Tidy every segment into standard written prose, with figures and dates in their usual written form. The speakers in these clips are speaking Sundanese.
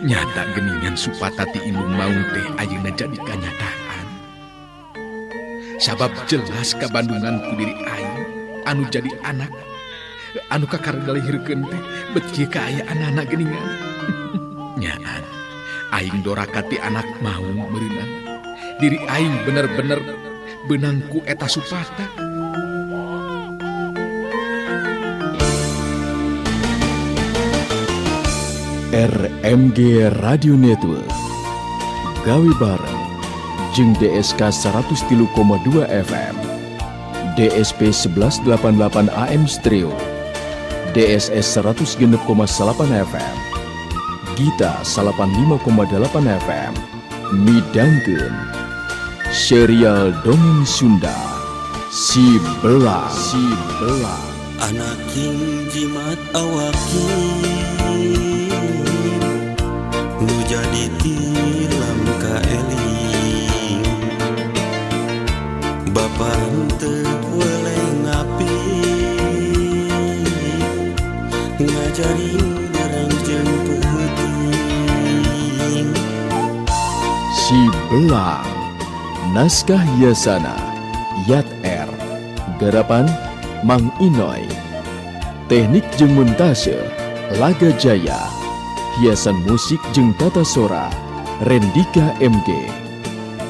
Nyata geningan Supata ti indung maung teh ayeuna jadi kanyataan. Sabab jelas kabandungan ku diri aing anu jadi anak anu kakara dilahirkeun teh bet kieu kaayaan anak geningan. Nyaan aing doraka ti anak maung meureunang. Diri aing bener-bener beunang ku eta Supata. RMG Radio Network gawe bareng jeung DSK 103,2 FM, DSP 1188 AM Stereo, DSS 106,8 FM, Gita 85,8 FM, midangkeun serial dongeng Sunda Si Belang. Si Belang. Anak king jimat awakin nu jadi tilam kaeling, bapa henteu weleh ngapi ngajarin barang jeung peuting. Si Belang, naskah Yasana, Yat R, garapan Mang Inoy, teknik jeung montase Laga Jaya, hiasan musik jeung tata sora Rendika MG,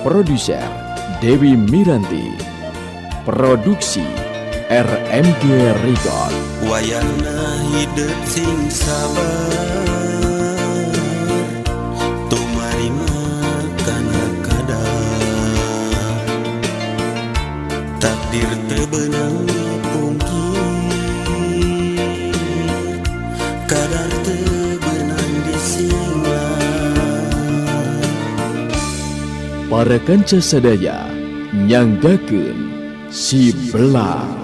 produser Dewi Miranti, produksi RMG Record. Wayahna hidup sing sabar, tumarima kana kadar, takdir teu beunang dipungkir, kadar teu beunang disinglar. Para kanca sadaya nyanggakeun Si Belang.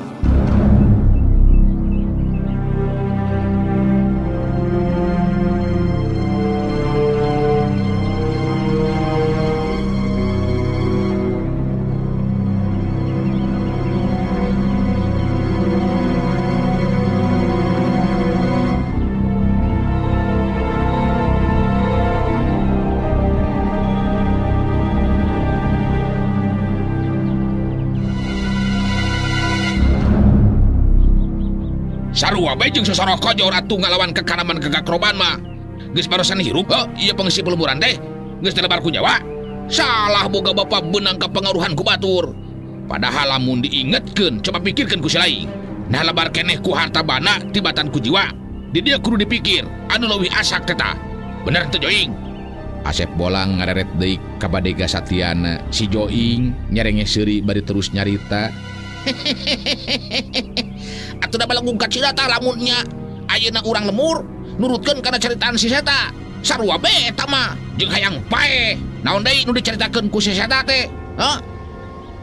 Sarua bae jeung sosoroh kojor atuh ngalawan kekanaman kegakroban mah. Geus barosan hirup heuh ieu pengisi pelemuran teh. Geus telebar ku nyawa. Salah boga bapa beunang kapengaruhan ku batur. Padahal lamun diingetkeun coba pikirkeun ku si lain. Nah lebar keneh ku harta bana tibatan ku jiwa. Di dieu kudu dipikir anu leuwih asak teh tah. Bener teu Joing? Asep Bolang ngareret deui ka badega Satiana. Si Joing nyerenge seuri bari terus nyarita. Atuh da balenggung kacida tah lamunnya ayeuna urang lemur nurutkeun kana caritaan si Seta. Sarua bae eta mah jeung hayang paeh. Naon deui nu dicaritakeun ku si Seta teh? Hah?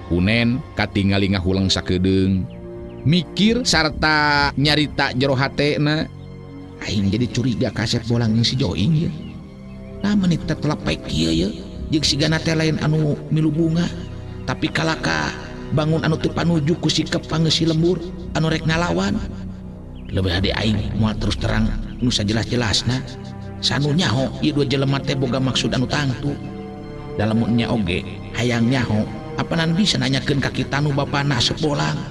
Unen katingali ngahuleng sakedeung. Mikir sarta nyarita jero hatena. Aing jadi curiga ka Asep Bolang jeung si Joing ieu. Nah menit teh telepek kieu ye jeung sigana teh lain anu milu bunga tapi kalaka bangun anu teu panuju ku sikep pangeusi lembur anu rek ngalawan. Leuwih hade aing moal terus terang nu sajelas-jelasna. Sanu nyaho ieu dua jelema teh boga maksud anu tangtu. Dalamun nya oge hayang nyaho apanan bisa nanyakeun ka kita nu bapana Asep Bolang.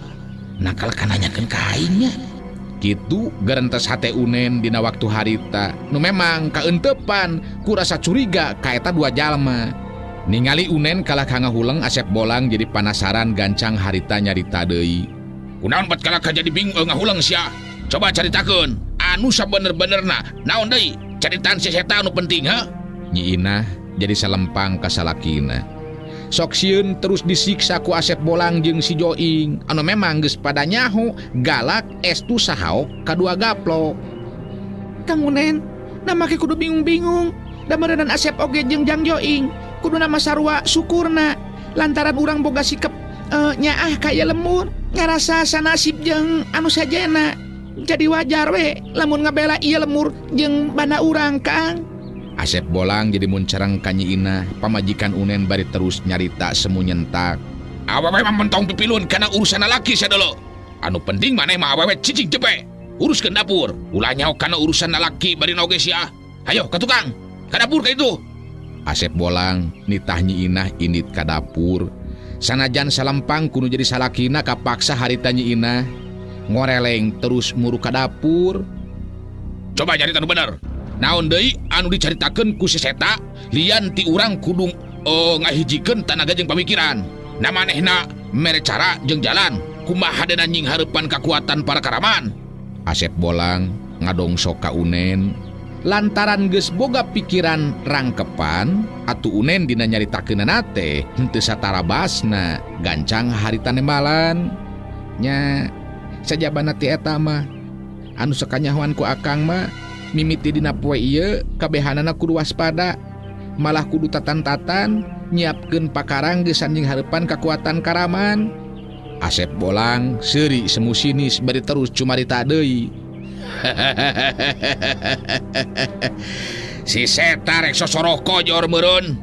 Nakal ka nanyakeun ka aing nya. Kitu gerentes hate Unen dina waktu harita nu memang kaentepan ku rasa curiga ka eta dua jalma. Ningali Unen kalah ka ngahuleng Asep Bolang jadi panasaran gancang harita nyarita deui. Kunaon bet kalah ka jadi bingung ngahuleng sia. Coba caritakeun anu sabener-benerna naon deui caritaan si Seta anu penting ha? Nyi Inah jadi salempang ka salakina. Sok sieun terus disiksa ku Asep Bolang jeung si Joing anu memang geus pada nyaho galak estu sahaok kadua gaplok. Kang Unen, namake kudu bingung-bingung. Da meureunnan Asep oge jeung Jang Joing kudu nama sarua syukurna lantaran urang boga sikep nyaah kaya lemur ngarasa sanasib jeung anu sajena. Jadi wajar we lamun ngabela ieu lemur jeung banda urang Kang. Asep Bolang jadi muncarang ka Nyi Inah, pamajikan Unen bari terus nyarita semu nyentak. Awewe mah mentong pipilun kana urusan lalaki sadolo. Anu penting maneh mah awewe cicing cepe. Uruskeun dapur, ulah nyaho kana urusan lalaki bari oge sia. Hayo ka tukang. Ka dapur ka itu. Asep Bolang nitah Nyi Inah indit ka dapur. Sanajan salempang kudu jadi salakina kapaksa harita Nyi Inah ngoreleng terus muru ka dapur. Coba nyarita nu bener. Naon deui anu dicaritakeun ku si Seta lian ti urang kudu ngahijikeun tanaga jeung pamikiran. Na manehna mere cara jeung jalan kumaha dena nying hareupan kakuatan para karaman. Asep Bolang ngadongsok ka Unen lantaran geus boga pikiran rangkepan atuh Unen dina nyaritakeunana teh henteu satarabasna gancang harita nembalan. Nya sajabana ti eta mah anu sakanyahoan ku akang mah mimiti dina poe ieu kabehanana kudu waspada malah kudu tatan-tatan nyiapkeun pakarang geus anjing hareupan kakuatan karaman. Asep Bolang seuri semu sinis bari terus cumarita deui. Si Seta rek sosoroh kojor meureun.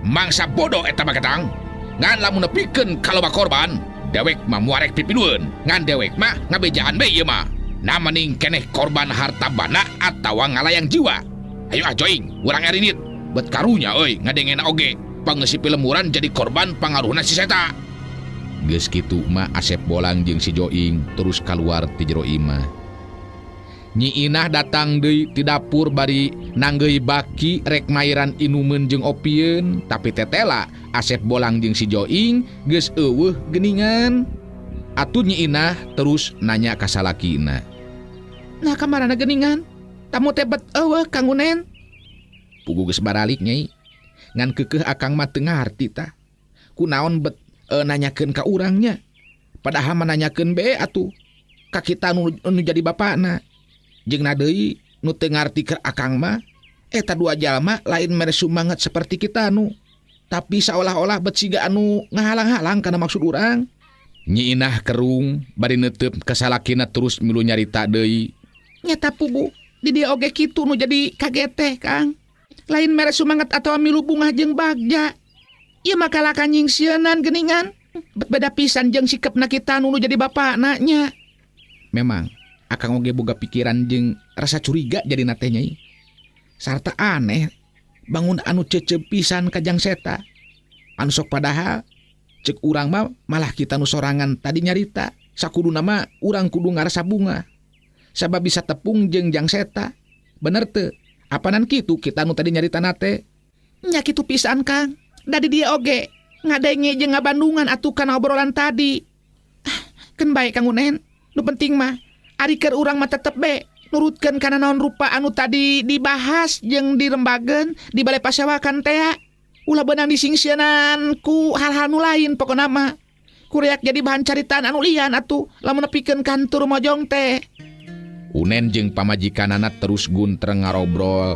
Mangsa bodoh eta mah ketang. Ngan lamun nepikeun ka loba korban, dewek mah muarek pipidueun. Ngan dewek mah ngabejaan be ieu mah. Na mending keneh korban harta banda atawa ngalayang jiwa. Ayo ah joing, urang arinit. Bet karunya euy ngadengena oge. Pangeusi pilemuran jadi korban pangaruhna si Seta. Geus kitu mah Asep Bolang jeung si Joing terus kaluar ti jero imah. Nyi Inah datang deui ti dapur bari nanggeuy baki rek mairan inumeun jeung opieun, tapi tetela Asep Bolang jeung si Joing geus eueuh geuningan. Atuh Nyi Inah terus nanya ka salakina. Nah kamarana geuningan? Tamu teh bet eueuh Kang Unen. Pugu geus baralik Nyai. Ngan keukeuh akang mah teu ngarti tah. Kunaon bet nanyakeun ka urangnya. Padahal mah nanyakeun be atuh ka kita nu jadi bapakna. Jeung na deui nu teu ngarti keur akang mah eta dua jalma lain mere sumanget seperti kita nu. Tapi seolah-olah bet siga anu ngahalang-halang kana maksud urang. Nyi Inah kerung bari neuteup ka salakina terus milu nyarita deui. Nyata pugu di dieu oge kitu nu jadi kaget teh Kang. Lain mere sumanget atawa milu bungah jeung bagja. Ieu mah kalaka nyingsieunan geuningan. Bet beda pisan jeung sikepna kita nu jadi bapakna nya. Memang akang oge boga pikiran jeung rasa curiga jadi teh Nyai. Sarta aneh bangun anu cecep pisan ka jang Seta. Anu sok padahal cek urang mah malah kita nu sorangan tadi nyarita. Sakuduna mah urang kudu ngarasa bunga. Sabab bisa tepung jeung jang Seta. Bener teu? Apanan kitu kita nu tadi nyarita nate? Nya kitu pisan Kang. Da di dieu oge ngadenge jeung ngabandungan atuh kana obrolan tadi. Keun bae Kang Unen. Nu penting mah ari keur urang mah tetep be nurutkeun kana naon rupa anu tadi dibahas jeung dirembageun di balai pasawakan teh. Ulah beunang disingsieunan ku hal-hal nu lain pokona mah. Kureak jadi bahan caritaan anu lian atuh lamun nepikeun kantur mojong teh. Unen jeung pamajikanana terus guntreng ngarobrol.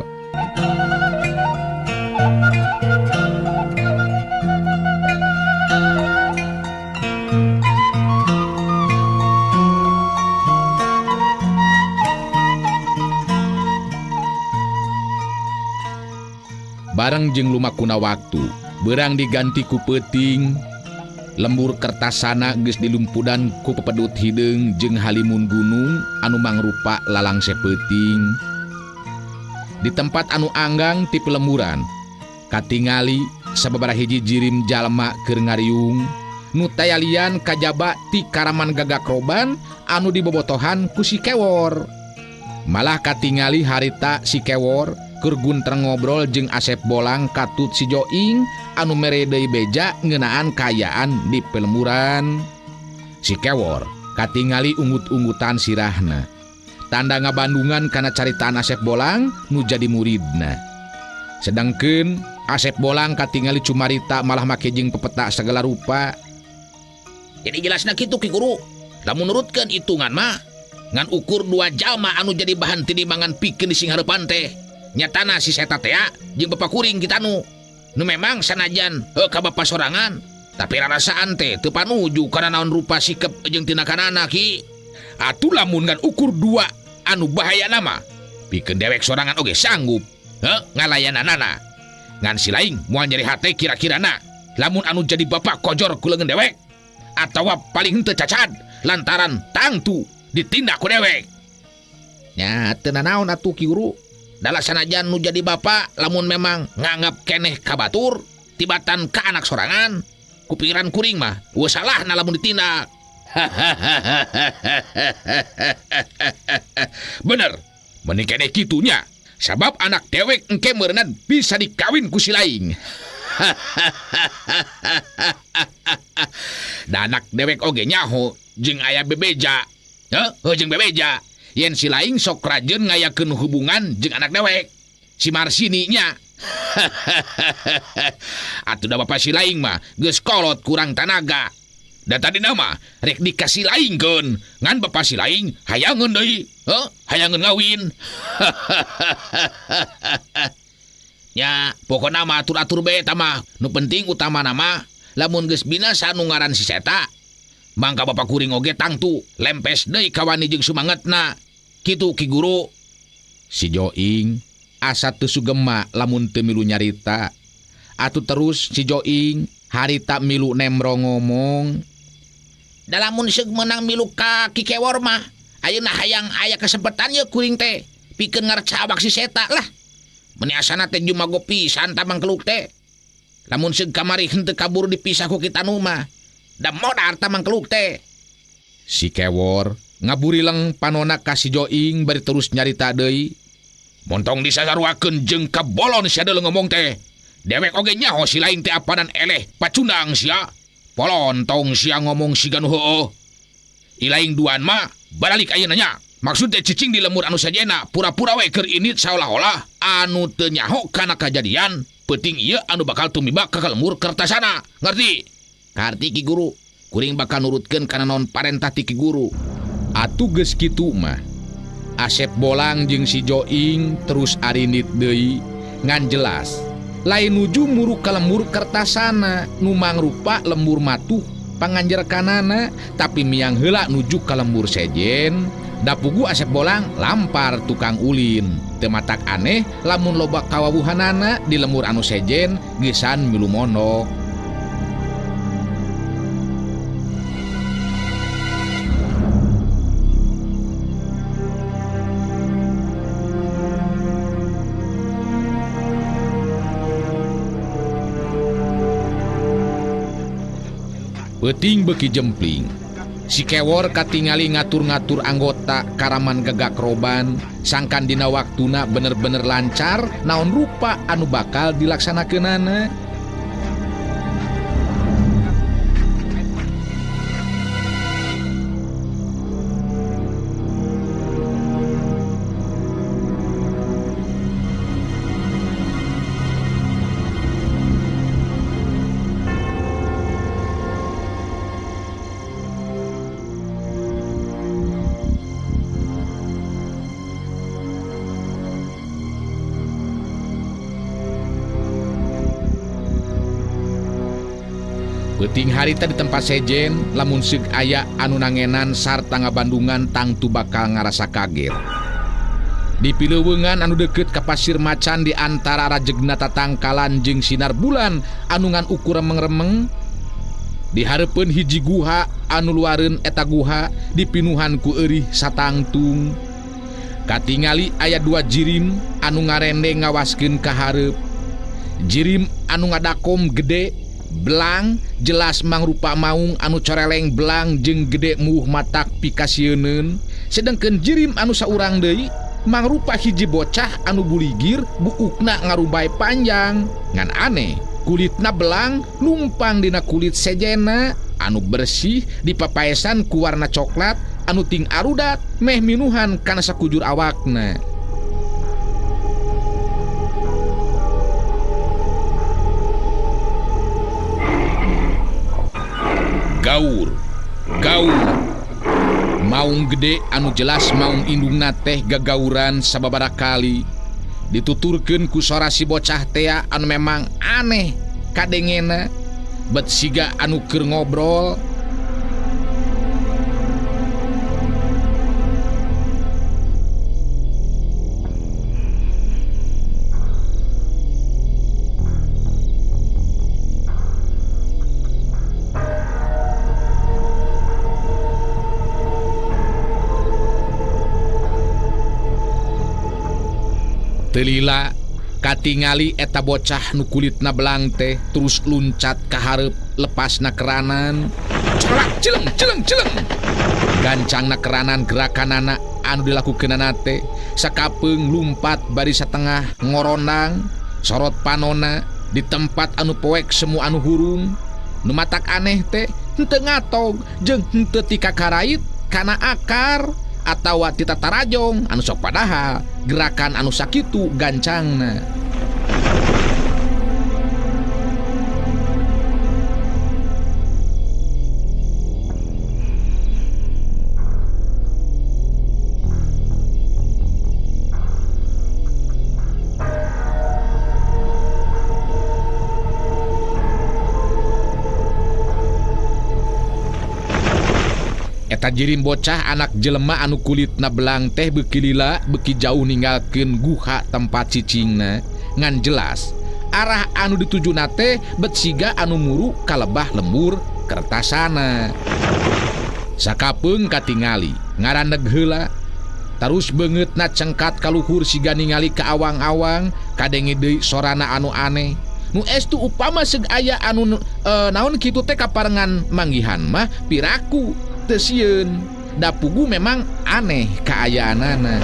Bareng jeung lumakuna waktu, berang diganti ku peuting. Lembur kertasana geus dilumpudan ku pepedut hideung jeung halimun gunung anu mangrupa lalangse peuting. Di tempat anu anggang ti pelemburan, katingali sababaraha hiji jirim jalma keur ngariung, nu tayalian kajaba ti karaman gagakroban anu dibobotohan ku si Kewor. Malah katingali harita si Kewor keur guntreng ngobrol jeung Asep Bolang katut si Joing anu mere deui beja ngeunaan kaayaan di pelemburan. Si Kewor katingali unggut-unggutan sirahna. Tanda ngabandungan kana caritaan Asep Bolang nu jadi muridna. Sedangkeun Asep Bolang katingali cumarita malah make jeung pepetak segala rupa. Jadi jelasna kitu Ki Guru. Lamun nurutkeun hitungan mah ngan ukur dua jalma anu jadi bahan tinimangan pikeun di singhareupan teh. Nyatana si Seta teh jeung bapa kuring kita nu. Nu memang sanajan ka bapa sorangan, tapi rarasaan teh teu panuju kana naon rupa sikep jeung tindakanana Ki. Atuh lamun ngan ukur dua anu bahaya nama, pikeun dewek sorangan oge sanggup heuh ngalayananana. Ngan si laing moal nyeri hate kira-kirana lamun anu jadi bapa kojor ku leungeun dewek atawa paling henteu cacad lantaran tangtu ditindak ku dewek. Nya teu nanaon atuh Ki Guru. Dala sanajan nu jadi bapak lamun memang nganggap keneh kabatur tibatan ka anak sorangan kupikiran kuring mah eueuh salahna lamun ditindak. Bener, mending keneh kitu nya. Sabab anak dewek engke meureunna bisa dikawin ku si laing. Da anak dewek oge nyaho jeung aya bebeja. Heuh jeung bebeja. Yen si laing sok rajeun ngayakeun hubungan jeung anak dewek. Si Marsini nya. Atuh da bapa si laing mah geus kolot kurang tanaga. Da tadi nama rek dikasih laingkeun, ngan bapa si laing hayangeun deui. Heuh, hayangeun ngawin. Nya, pokona mah atur-atur bae eta mah. Nu penting utamana mah lamun geus binasa nu ngaran si Seta, mangka bapa kuring oge tangtu lempes deui kawani jeung sumangetna. Kitu Ki Guru. Si Joing asa teu sugema lamun teu milu nyarita. Atuh terus si Joing harita milu nemro ngomong. Da lamun seug meunang milu ka Ki Kewor mah, ayeuna hayang aya kesempatan ye kuring teh pikeun ngarcabak si Seta lah. Meuni asana teh jumago pisan tamangkeluk teh. Lamun seug kamari henteu kabur dipisah ku Ki Tanu mah, da modar tamangkeluk teh. Si Kewor ngaburileng panona ka si Joing bari terus nyarita deui. Montong disasaruakeun jeung kabolon sia deuleu ngomong teh. Dewek oge nyaho si laing teh apanan eleh pacundang sia. Polontong sia ngomong siga nu heueuh. Ilaing duan mah baralik ayeuna nya. Maksud teh cicing di lemur anu sajena pura-pura we keur init saolah-olah anu teu nyaho kana kajadian peuting ieu anu bakal tumibak ka lemur Kertasana. Ngerti? Karti Ki Guru. Kuring bakal nurutkeun kana naon parentah ti Ki Guru. Atuh geus kitu mah. Asep Bolang jeung si Joing terus arinit deui ngan jelas lain nuju muruk ka lembur Kertasana nu mangrupa lembur matuh panganjerkanana, tapi miang heula nuju ka lembur sejen. Dapugu Asep Bolang lampar tukang ulin. Teu matak aneh lamun loba kawawuhanana di lembur anu sejen geusan milu mondok. Peuting beuki jempling. Si Kewor katingali ngatur-ngatur anggota karaman gagak roban, sangkan dina waktuna bener-bener lancar, naon rupa anu bakal dilaksanakeunana. Peuting harita di tempat sejen, lamun seug aya anu nangenan sarta ngabandungan tangtu bakal ngarasa kaget. Di pileuweungan anu deukeut ka pasir macan di antara rajegna tatangkalan jeung sinar bulan anu ngan ukur remeng-remeng. Di hareupeun hiji guha anu luareun eta guha dipinuhan ku eurih satangtung. Katingali aya dua jirim anu ngarende ngawaskeun ka hareup. Jirim anu ngadakom gede belang jelas mangrupa maung anu coreleng belang jeung gede muh matak pikasieuneun, sedengkeun jirim anu saurang deui mangrupa hiji bocah anu buligir buukna ngarubai panjang ngan aneh kulitna belang numpang dina kulit sejena anu bersih dipapaesan ku warna coklat anu ting arudat meh minuhan kana sakujur awakna. Gaur, gaur. Maung gede anu jelas maung indungna teh gagauran sababaraha kali. Dituturkeun ku sora si bocah tea anu memang aneh kadengena, bet siga anu keur ngobrol. Teu lila katingali eta bocah nu kulitna belang teh terus luncat ka hareup lepasna keranan. Colak cileng cileng cileng. Gancangna keranan gerakanana anu dilakukeunana teh sakapeung lumpat bari satengah ngorondang sorot panona di tempat anu poek semu anu hurung. Nu matak aneh teh henteu ngatog jeung henteu tikakarait kana akar atawa ti tatarajong anu sok padahal gerakan anu sakitu gancangna. Eta jirim bocah anak jelema anu kulitna belang teh beuki lila beuki jauh ninggalkeun guha tempat cicingna. Ngan jelas arah anu ditujuna teh bet siga anu muru kalebah lembur kertasana. Sakapeung katingali ngarandeg heula tarus beungeutna cengkat kaluhur siga ningali ka awang-awang kadenge deui sorana anu aneh. Nu estu upama seug aya anu naon kitu teh kaparengan manggihan mah piraku teu sieun. Da pugu memang aneh kaayaanana.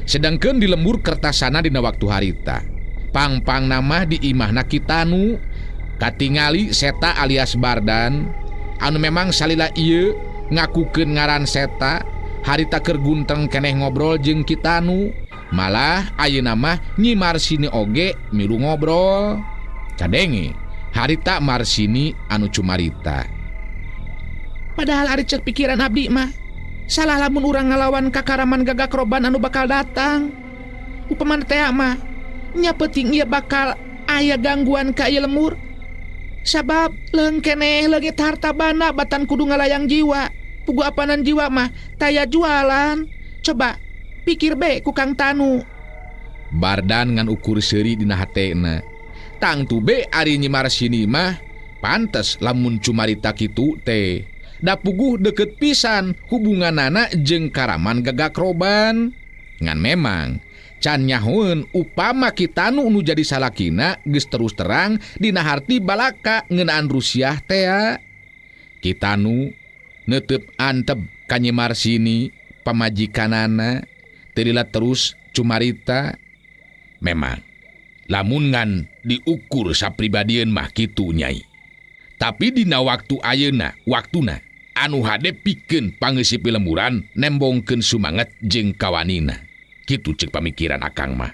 Sedangkeun di lembur kertasana dina waktu harita. Pang-pang nama di imahna Kitanu katingali Seta alias Bardan anu memang salila ieu ngakukeun ngaran Seta harita keur gunteng keneh ngobrol jeung Kitanu. Malah ayeuna mah Nyi Marsini oge milu ngobrol. Kadenge harita Marsini anu cumarita. Padahal ari ceuk pikiran abdi mah salah lamun urang ngalawan kakaraman gagak roban anu bakal datang. Upamana teh mah nya peuting ieu bakal aya gangguan ka ieu lemur. Sabab leung keneh leungit harta bana batan kudu ngalayang jiwa. Pugu apanan jiwa mah taya jualan. Coba pikir be ku Kang Tanu. Bardan ngan ukur seuri dina hatena. Tangtu be ari Nyi Marsini mah pantes lamun cumarita kitu teh. Da puguh deket pisan hubunganana jeung karaman gagak roban. Ngan memang can nyahoeun upama Kitanu nu jadi salakina geus terus terang dina harti balaka ngeunaan Rusiah tea. Kitanu neuteup antep ka Nyi Marsini pamajikanana teu lila terus cumarita. Memang lamun ngan diukur sapribadieun mah kitu nyai. Tapi dina waktu ayeuna waktuna anu hade pikeun pangeusip lemburan nembongkeun sumanget jeung kawanina. Kitu ceuk pamikiran akang mah.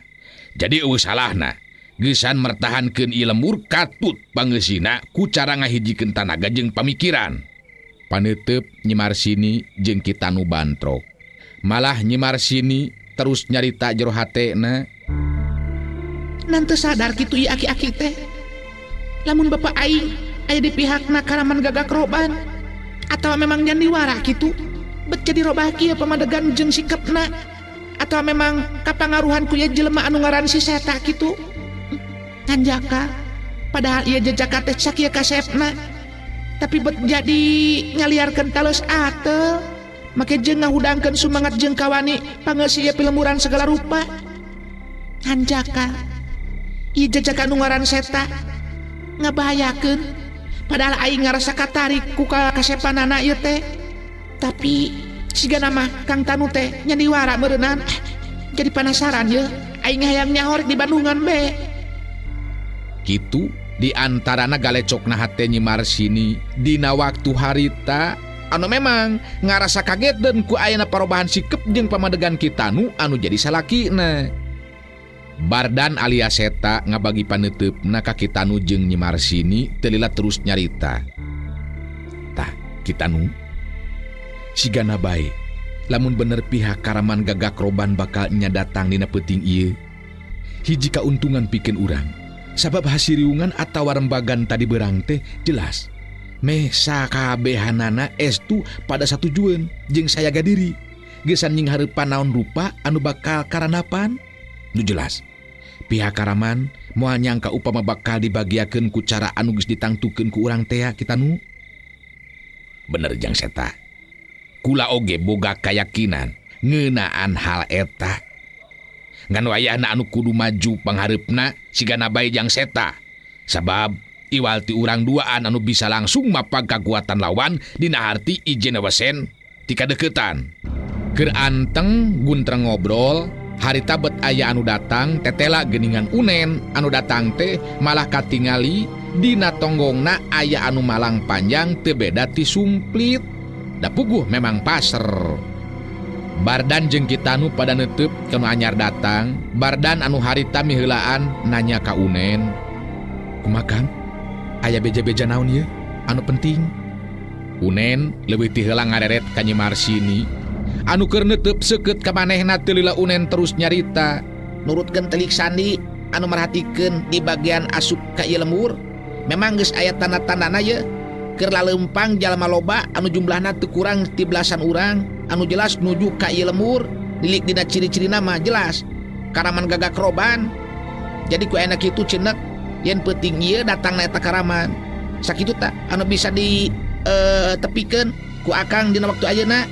Jadi eueuh salahna geusan mertahankeun ieu lembur katut pangeusina ku cara ngahijikeun tanaga jeung pamikiran. Paneuteub Nyi Marsini jeung Kitanu bantrok. Malah Nyi Marsini terus nyarita jero hatena. Nan teu sadar kitu ieu aki-aki teh. Lamun bapa aing aya di pihakna karaman gagak roban atawa memang nyandiwara kitu bet jadi robah kieu pamadegan jeung sikepna atau memang kapangaruhan ku ieu jelema anu ngaran si Seta kitu. Nganjaka padahal ieu jejaka teh sakieu kasepna tapi bet jadi ngaliarkeun taleus atel make jeung ngahudangkeun sumangat jeung kawani pangeus ieu pilemburan segala rupa. Nganjaka ieu jejaka anu ngaran Seta ngabahayakeun padahal aing ngarasa katarik ku kasepanana ieu teh. Tapi siga nama Kang Tanu teh nyandiwara meureunnan. Jadi penasaran ye aing hayang nyahorek di Bandungan be. Kitu di antarana galecokna hate Nyi Marsini dina waktu harita anu memang ngarasa kaget dan ku ayana parobahan sikep jeung pamadegan Kitanu anu jadi salakina. Bardan alias Seta ngabagi paneuteup-na ka Kitanu jeung Nyi Marsini teu lila terus nyarita. Tah Kitanu sigana bae lamun bener pihak karaman gagak roban bakal nya datang dina peuting ieu. Hiji kauntungan pikeun urang sabab hasiriungan atawa rembagan tadi berang teh jelas Meh sakabehanana estu pada satujueun jeung sayaga diri. Geus nyinghareupan naon rupa anu bakal karandapan. Nu jelas pihak karaman moal nyangka upama bakal dibagiakeun ku cara anu geus ditangtukeun ku urang tea Kitanu. Bener Jang Seta. Kula oge boga kayakinan ngeunaan hal eta. Ngan wayahna anu kudu maju panghareupna sigana bae Jang Seta. Sabab iwal ti urang duaan anu bisa langsung mapag kakuatan lawan dina harti ijena wesen ti kadeukeutan. Keur anteng guntreng ngobrol, harita bet aya anu datang tetela geuningan unen anu datang teh malah katingali dina tonggongna aya anu malang panjang teu beda ti sumplit. Da puguh memang paser. Bardan jeung Kitanu pada neuteub ka nu anyar datang. Bardan anu harita miheulaan nanya ka Unen. Kumaha Kang? Aya beja-beja naon ieu anu penting? Unen leuwih ti heula ngareret ka Nyi Marsini. Anu keur neuteub seukeut ka manehna teu lila Unen terus nyarita. Nurutkeun telik sandi anu merhatikeun di bagian asup ka ieu lembur. Memang geus aya tanda-tandana ye. Keur laleumpang jalma loba anu jumlahna teu kurang ti belasan urang anu jelas nuju ka ieu lembur. Dilik dina ciri-cirina mah jelas karaman gagak roban. Jadi ku enak kitu cenek yen peuting ieu datangna eta karaman. Sakitu ta anu bisa di tepikeun ku akang dina waktu ayeuna.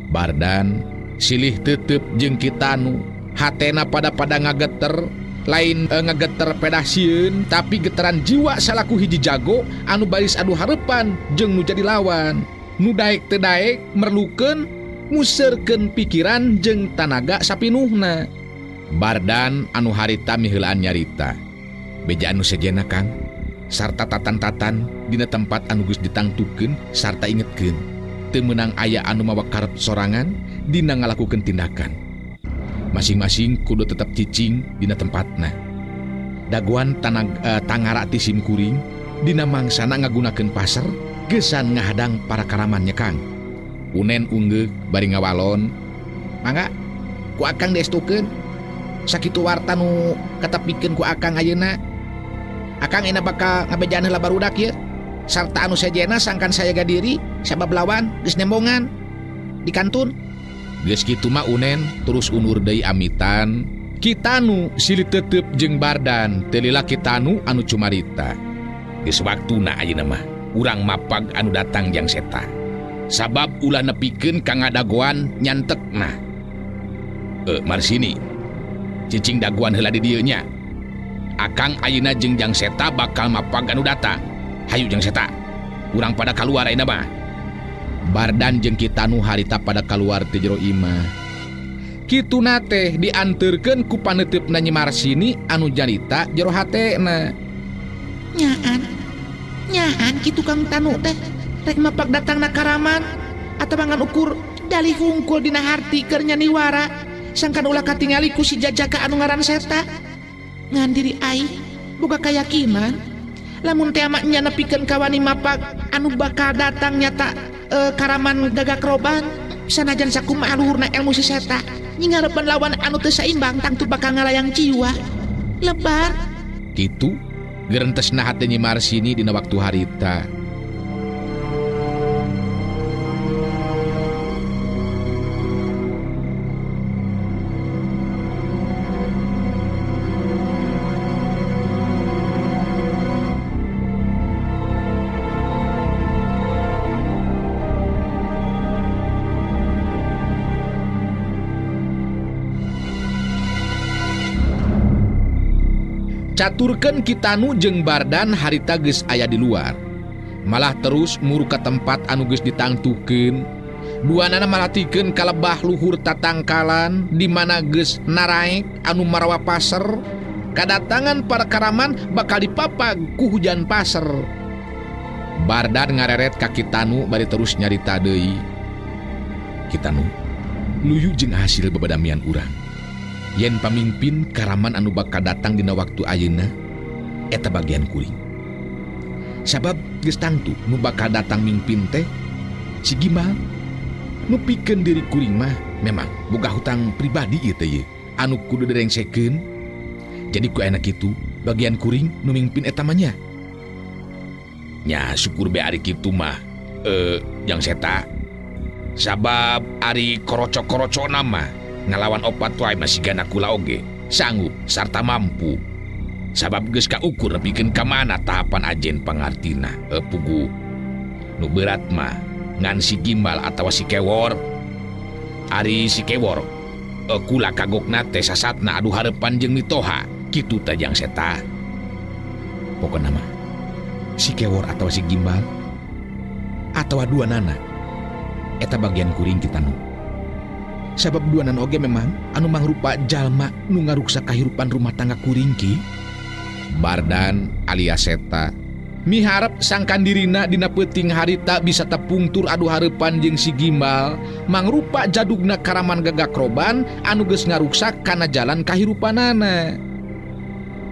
Bardan silih tetep jeung Kitanu, hatena pada-pada ngageter, lain ngageter pedah sieun tapi getaran jiwa salaku hiji jago anu baris adu harepan jeung nu jadi lawan. Nu daek teu daek merlukeun museurkeun pikiran jeung tanaga sapinuhna. Bardan anu harita miheulaan nyarita. Beja anu sejenna Kang, sarta tatan-tatan dina tempat anu geus ditangtukeun sarta ingetkeun. Teu meunang aya anu mawa karep sorangan dina ngalakukeun tindakan. Masing-masing kudu tetep cicing dina tempatna. Dagoan tangara ti sim kuring dina mangsana ngagunakeun pasar gesan ngahadang para karamannya Kang. Unen unggeuk bari ngawalon. Mangga ku akang diestukeun. Sakitu warta nu katepikeun ku akang ayeuna. Akang enak bakal ngabejaan heula barudak ieu. Sarta anu sejena sangkan sayaga diri sabab lawan geus nembongan di kantun. Geus kitu mah Unen terus unur deui amitan. Kitanu silih tetep jeung Bardan teu lila Kitanu anu cumarita. Geus waktuna ayeuna mah urang mapag anu datang Jang Seta. Sabab ulah nepikeun ka ngadagoan nyantekna. Marsini cicing dagoan heula di dieu nya. Akang ayeuna jeung Jang Seta bakal mapag anu datang. Hayu Jang Seta, urang pada kaluar ayeuna mah. Bardan jeung Kitanu harita pada kaluar ti jero imah. Kituna teh dianterkeun ku paneuteup Nyi Marsini anu jarita jero hatena. Nyaan, nyaan kitu Kang Tanu teh rek mapak datangna karaman atawa ngan ukur dalih hungkul dina harti keur nyaniwara sangkan ulah katingali ku si jajaka anu ngaran Seta. Ngan diri aing boga kayakinan lamun teh ama nya nepikeun kawani mapak anu bakal datang nyata karaman gagak roban sanajan sakumaha luhurna ilmu si Seta nyingarepan lawan anu teu saimbang tangtu bakal ngalayang jiwa lebar. Kitu gerentesna hate Nyi Marsini dina waktu harita. Caturkeun Kitanu jeung Bardan harita geus aya di luar. Malah terus muru ka tempat anu geus ditangtukeun. Duanana malatikeun ka lebah luhur tatangkalan di mana geus naraek anu marawa paser. Kadatangan para karaman bakal dipapag ku hujan paser. Bardan ngareret ka Kitanu bari terus nyarita deui. Kitanu luyu jeung hasil babadamian urang. Yen pamimpin karaman anu bakal datang dina waktu ayeuna eta bagian kuring. Sabab geus tangtu nu bakal datang mimpin teh si Gimal. Nu pikeun diri kuring mah memang boga hutang pribadi ieu teh anu kudu direngsekeun. Jadi ku enak kitu bagian kuring nu mimpin eta mah nya. Nya syukur be ari kitu mah Jang Seta. Sabab ari korocok-korocok nama ngalawan opat wae masih gana kula oge sanggup sarta mampu. Sabab geus kaukur nepikeun ka mana tahapan ajen pangartina pugu. Nu berat mah ngan si gimbal atawa si kewor. Ari si kewor kula kagokna teh sasatna adu hareupan jeung mitoha kitu teh Jang Seta. Pokona mah si kewor atawa si gimbal atawa dua nana eta bagian kuring kita nu. Sabab dua nana oge memang anu mangrupa jalma nu ngaruksa kahirupan rumah tangga kuring ki. Bardan alias Seta miharep sangkan dirina dina peuting harita bisa tepungtur adu hareupan jeung si gimbal mangrupa jadugna karaman gagakroban anu geus ngaruksa kana jalan kahirupanana.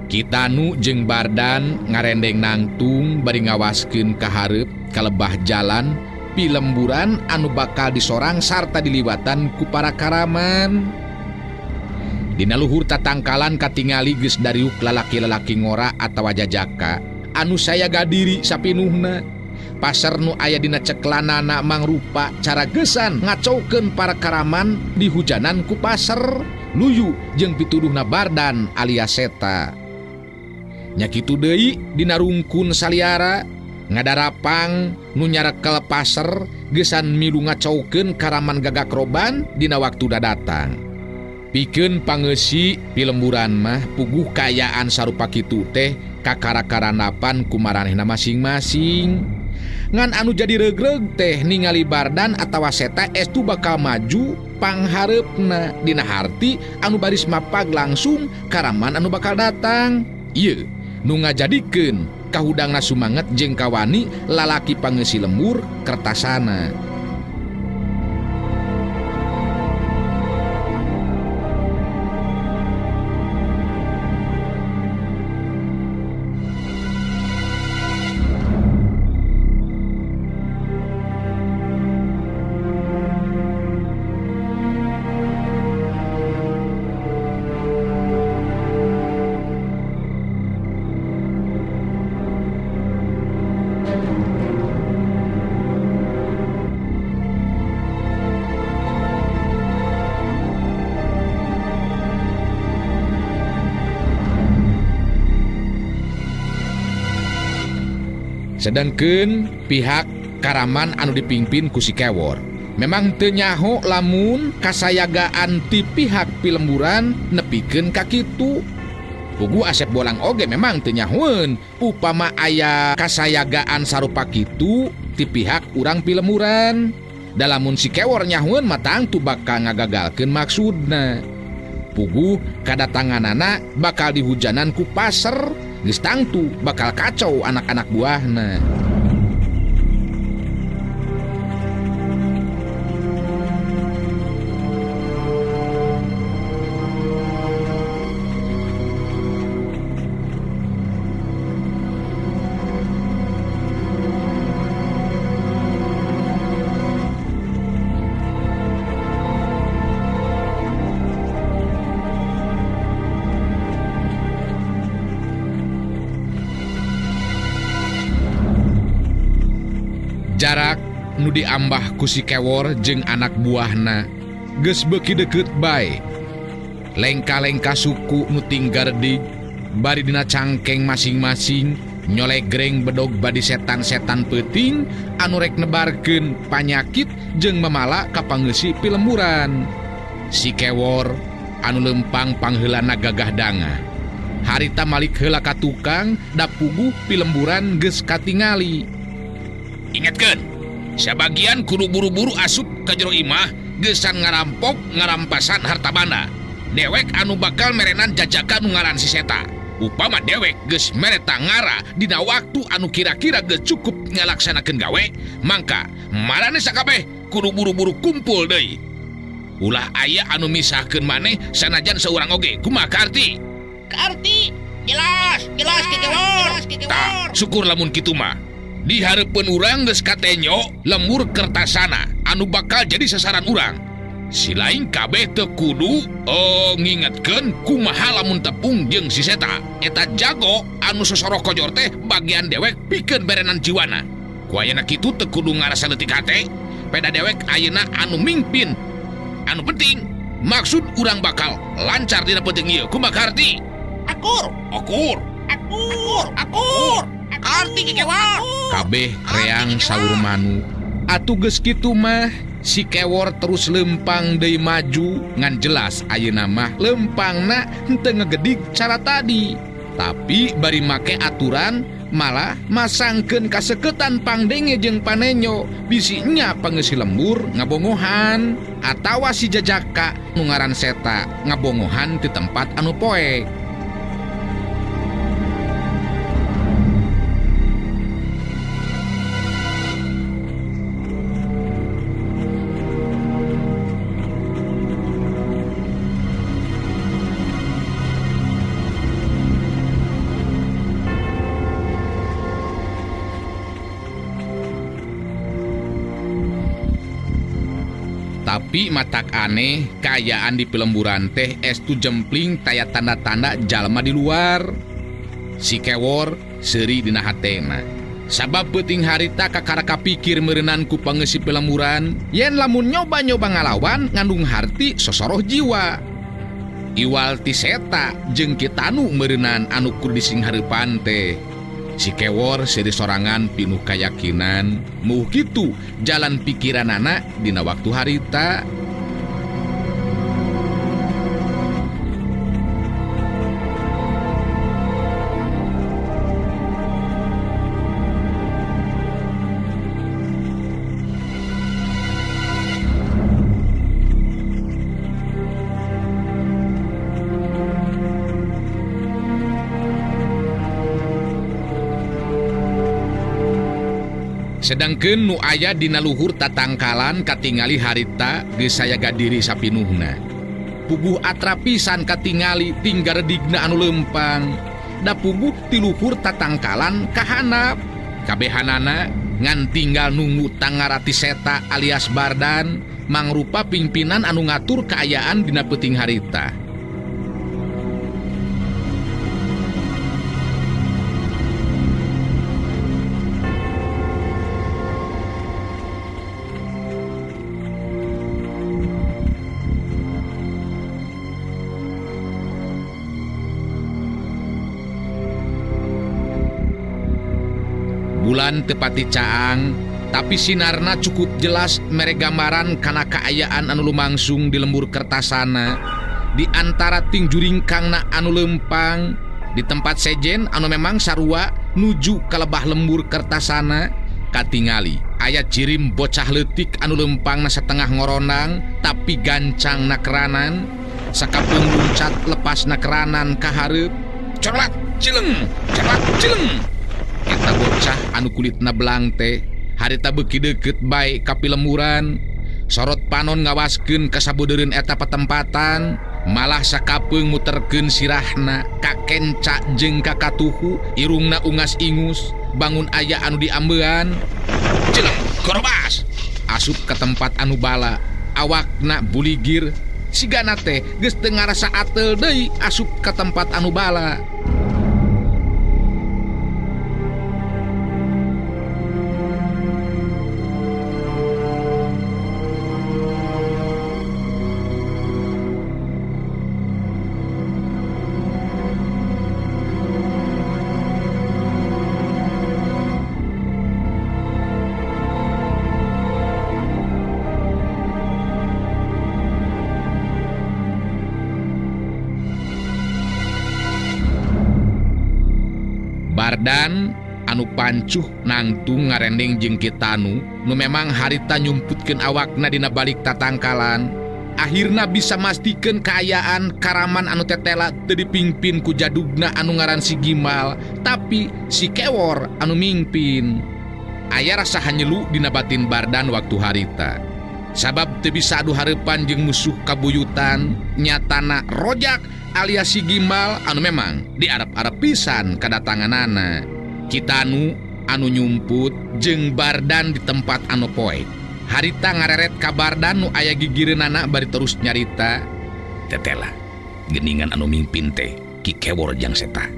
Kitanu jeung Bardan ngarendeng nangtung bari ngawaskeun ka hareup kalebah jalan pilemburan anu bakal disorang sarta diliwatan ku para karaman. Dina luhur tatangkalan katingali geus dariuk lalaki-lalaki ngora atawa jajaka anu sayaga diri sapinuhna. Pasar nu aya dina ceklanana mangrupa cara gesan ngacaukeun para karaman di hujanan ku pasar luyu jeung pituduhna Bardan alias Seta. Nya kitu deui dina rungkun saliara ngadarapang nu nyarekel pasar gesan milu ngacaukeun karaman gagakroban dina waktu dadatang. Pikeun pangeusi pilemburan mah puguh kaayaan sarupa kitu teh kakara-karanapan ku maranehna masing-masing. Ngan anu jadi regreg teh ningali Bardan atawa Seta estu bakal maju panghareupna dina harti anu baris mapag langsung karaman anu bakal datang. Ieu nu ngajadikeun kahudangna sumanget jeung kawani lalaki pangeusi lembur Kertasana. Sedangkeun pihak karaman anu dipimpin ku si kewor memang teu nyaho lamun kasayagaan ti pihak pilemburan nepikeun ka kitu. Pugu Asep Bolang oge memang teu nyahoeun upama aya kasayagaan sarupa kitu ti pihak urang pilemburan. Da lamun si kewor nyahoeun mah tangtu bakal ngagagalkeun maksudna. Pugu kadatanganana bakal dihujanan ku pasar geus tangtu bakal kacau anak-anak buahna. Jarak nu diambah ku si kewor jeung anak buahna geus beuki deukeut bae. Lengka-lengka suku nu tinggardig bari dina cangkeng masing-masing nyolegreng bedog badi setan-setan peuting anu rek nebarkeun panyakit jeung memala ka pangeusi pilemburan. Si kewor anu lempang pangheulana gagah danga harita malik heula ka tukang da puguh pilemburan geus katingali. Ingatkeun, sabagian kudu buru-buru asup ka jero imah gesan ngarampok ngarampasan harta banda. Dewek anu bakal merenan jajakan nu ngaran si Seta. Upama dewek geus mereta ngara dina waktu anu kira-kira geus cukup ngalaksanakeun gawe, mangka marane sakabeh kudu buru-buru kumpul deui. Ulah aya anu misahkeun maneh sanajan saurang oge. Kumaha kaarti? Kaarti jelas, jelas Ki Kewor. Tah, syukur lamun kitu mah. Di hareupeun urang geus katenyo lembur Kertasana anu bakal jadi sasaran urang. Si lain kabeh teu kudu ngingetkeun kumaha lamun tepung jeung si Seta. Eta jago anu sosoroh kojor teh bagian dewek pikeun berenan jiwana. Ku ayeuna kitu teu kudu ngarasa leutik hate, peda dewek ayeuna anu mingpin. Anu penting maksud urang bakal lancar dina peuting ieu. Kumaha karti? Akur, akur, akur, akur. Arti kekewor. Kabeh reang saur manu. Atuh geus kitu mah si Kewor terus lempang deui maju ngan jelas ayeuna mah lempangna henteu ngegedig cara tadi. Tapi bari make aturan malah masangkeun kaseketan pangdenge jeung panenyo bisi nya pangeusi lembur ngabongohan atawa si jajaka nu ngaran Seta ngabongohan di tempat anu poek. Tapi matak aneh kaayaan di pelemburan teh estu jempling taya tanda-tanda jalma di luar. Si Kewor seuri dina hatena. Sabab peuting harita kakara kapikir meureunan ku pangeusi pelemburan yen lamun nyoba-nyoba ngalawan ngandung harti sosoroh jiwa. Iwal ti Seta jeung Kitanu meureunan anu kur disinghareupan teh. Si Kewor seuri sorangan pinuh kayakinan muh kitu jalan pikiranana dina waktu harita. Sedangkeun nu aya dina luhur tatangkalan katingali harita geus sayaga diri sapinuhna. Puguh atrapisan katingali tinggal redigna anu lempang. Da puguh ti luhur tatangkalan kahanap. Kabehanana ngan tinggal nunggu tangarati Seta alias Bardan mangrupa pimpinan anu ngatur kaayaan dina peuting harita. Bulan tepati caang, tapi sinarna cukup jelas mere gambaran kana kaayaan anu lumangsung di lembur Kertasana. Di antara tingjuringkangna anu lempang, di tempat sejen anu memang sarua nuju ka lebah lembur Kertasana, katingali aya cirim bocah leutik anu lempangna setengah ngorondang tapi gancangna keranan, sakapeung luncat lepasna keranan ka hareup, corlat cileng, corlat cileng. Eta bocah anu kulitna belang teh harita beuki deukeut bae ka pilemburan. Sorot panon ngawaskeun ka sabudeureun eta patempatan, malah sakapeung muterkeun sirahna kakenca jeung kakatuhu, irungna ungas-ingus, bangun aya anu diambean. Cileng korobas asup ka tempat anu bala, awakna buligir sigana teh geus teu ngarasa ateul deui asup ka tempat anu bala. Bardan anu pancuh nangtung ngarendeng jeung Kitanu nu memang harita nyumputkeun awakna dina balik tatangkalan, akhirna bisa mastikeun kaayaan karaman anu tetela teu dipingpin ku jadugna anu ngaran si Gimal, tapi si Kewor anu mingpin. Aya rasa hanyelu dina batin Bardan waktu harita. Sabab teu bisa adu hareupan jeung musuh kabuyutan nyatana rojak alias si Gimbal anu memang diarep-arep pisan kadatanganana. Kitanu anu nyumput jeung Bardan di tempat anu poek. Harita ngareret kabardan nu aya gigireunana bari terus nyarita. Tetela geningan anu mingpin teh Ki Kewor jang Seta.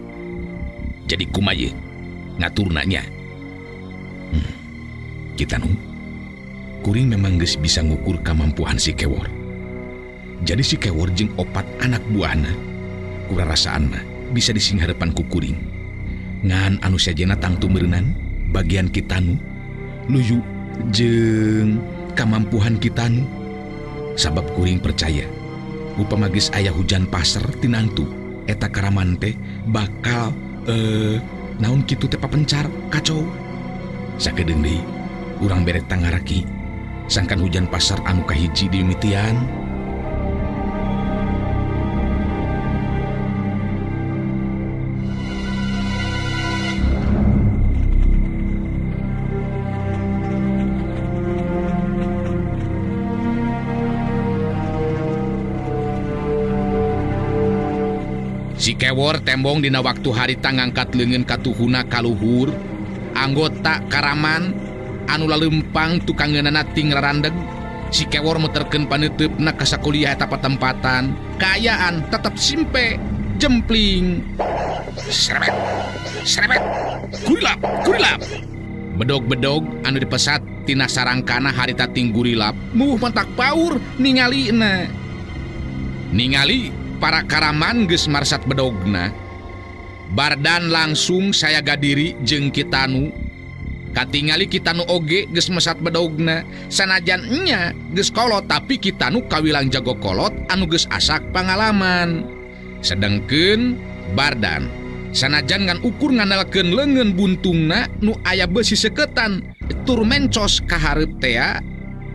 Jadi kumaha ngaturna nya? Kita nu kuring memang geus bisa ngukur kamampuan si Kewor. Jadi si Kewor jeung opat anak buahna kurarasaanna bisa disingharepan ku kuring. Ngan anu sejenna tangtu meureunan bagian Kitanu luyu jeung kamampuhan Kitanu. Sabab kuring percaya upama geus aya hujan pasar tinangtu eta karaman teh bakal naon kitu teh papencar kacau. Sakedeung deui urang bere tangaraki sangkan hujan pasar anu kahiji dimitian. Si Kewor tembong dina waktu harita ngangkat leungeun katuhuna kaluhur, anggota karaman anu lalempang tukangeunana ting rarandeg. Si Kewor muterkeun paneuteup-na ka sakuliah eta patempatan, kaayaan tetep simpe, jempling. Serebet, serebet, gurilap, gurilap. Bedog-bedog anu dipesat tina sarangkana harita ting gurilap, muh mentak paur ningalina. Ningali para karaman geus marsat bedogna. Bardan langsung saya gadiri jeung Kitanu. Katingali Kitanu oge geus mesat bedogna. Sanajan nya geus kolot tapi Kitanu kawilang jago kolot anu geus asak pangalaman. Sedengkeun Bardan sanajan ngan ukur ngandalkeun leungeun buntungna nu aya beusi seketan tur mencos ka hareup tea,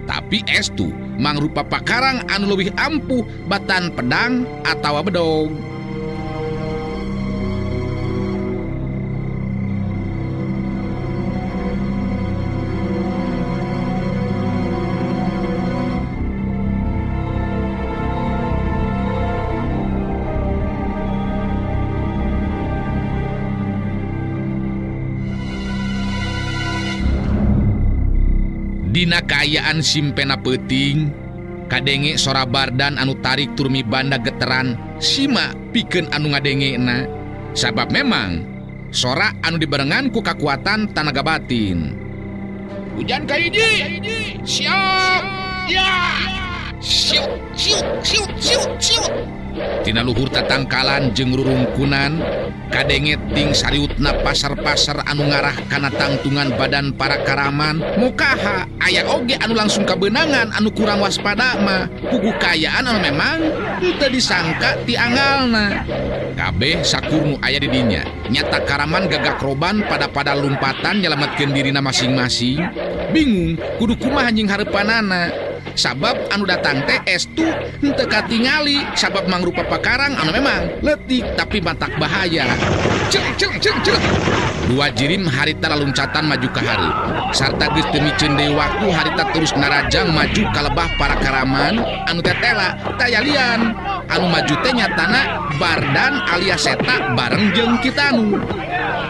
tapi estu mangrupa pakarang anu leuwih ampuh batan pedang atawa bedog. Dina kaayaan simpena peuting, kadenge sora Bardan anu tarik tur mibanda geteran sima pikeun anu ngadengena. Sabab memang sora anu dibarengan ku kakuatan tanaga batin. Hujan kahiji, siap, ya, siut, siut, siut, siut, siut. Tina luhur tatangkalan jeung rurungkunan, kadenge ting sariutna pasar-pasar anu ngarah kana tangtungan badan para karaman. Mukaha aya oge anu langsung kabeunangan anu kurang waspada mah puguh kaayaan anu memang teu disangka ti angalna. Kabeh sakur nu aya di dinya nyata karaman gagakroban pada-pada lumpatan nyelametkeun dirina masing-masing. Bingung kudu kumaha jeung hareupanana. Sabab anu datang teh estu henteu katingali sabab mangrupa pakarang anu memang leutik tapi matak bahaya. Celeng celeng celeng celeng. Dua jirim harita laluncatan maju ka hareup. Sarta geus teu miceun deui waktu harita terus narajang maju ka lebah para karaman anu tetela tayalian. Anu maju teh nyatana Bardan alias Seta bareng jeung Kitanu.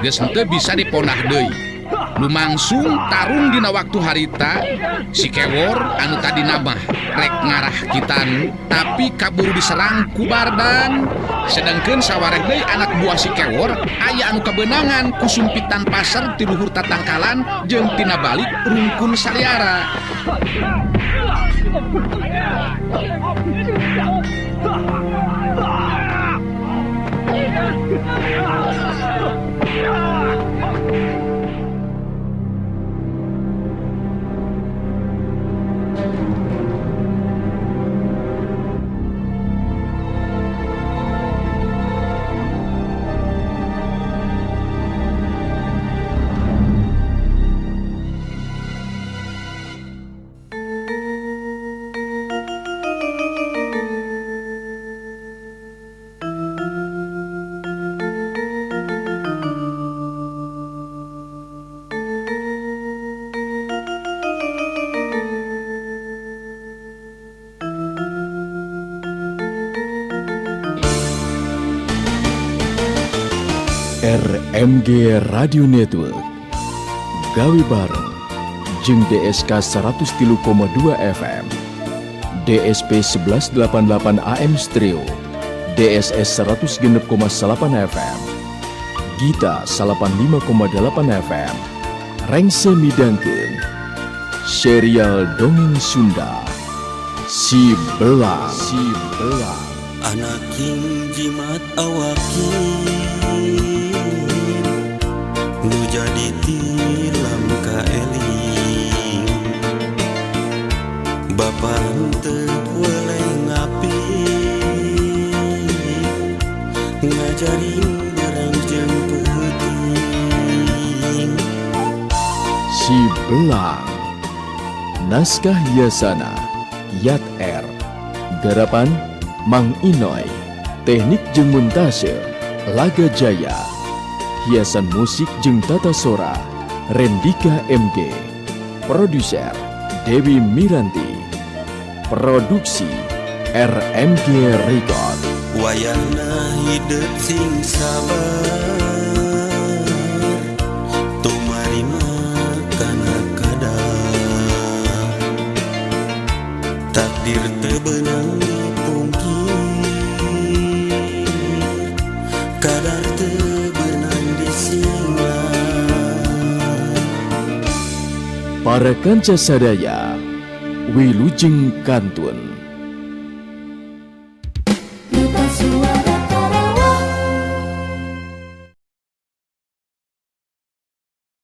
Geus henteu bisa diponah deui. Lumangsung tarung dina waktu harita si Kewor anu tadi namah rek ngarah Kitanu tapi kaburu diserang ku Bardan. Sedangkeun sawareh deui anak buah si Kewor aya anu kabeunangan ku sumpitan pasar ti luhur tatangkalan jeung tina balik rungkun saliara. RMG Radio Network. Gawe bareng jeung DSK 103,2 FM, DSP 1188 AM Stereo, DSS 106,8 FM, Gita 85,8 FM, Rengse midangkeun serial Dongeng Sunda Si Belang. Si Belang. Anaking jimat awakin nu jadi tilam kaeling bapa teu weleh ngapi ngajarin barang jeung peuting. Si Belang. Naskah Yasana Yat R. Garapan Mang Inoy. Teknik jeung montase Laga Jaya. Hiasan musik jeung tata sora Rendika MG. Produser Dewi Miranti. Produksi RMG Record. Wayahna hidup sing sabar tumarima kana kadar takdir teu beunang dipungkir kadar teu beunang disinglah. Para kanca sadaya wilujeng kantun.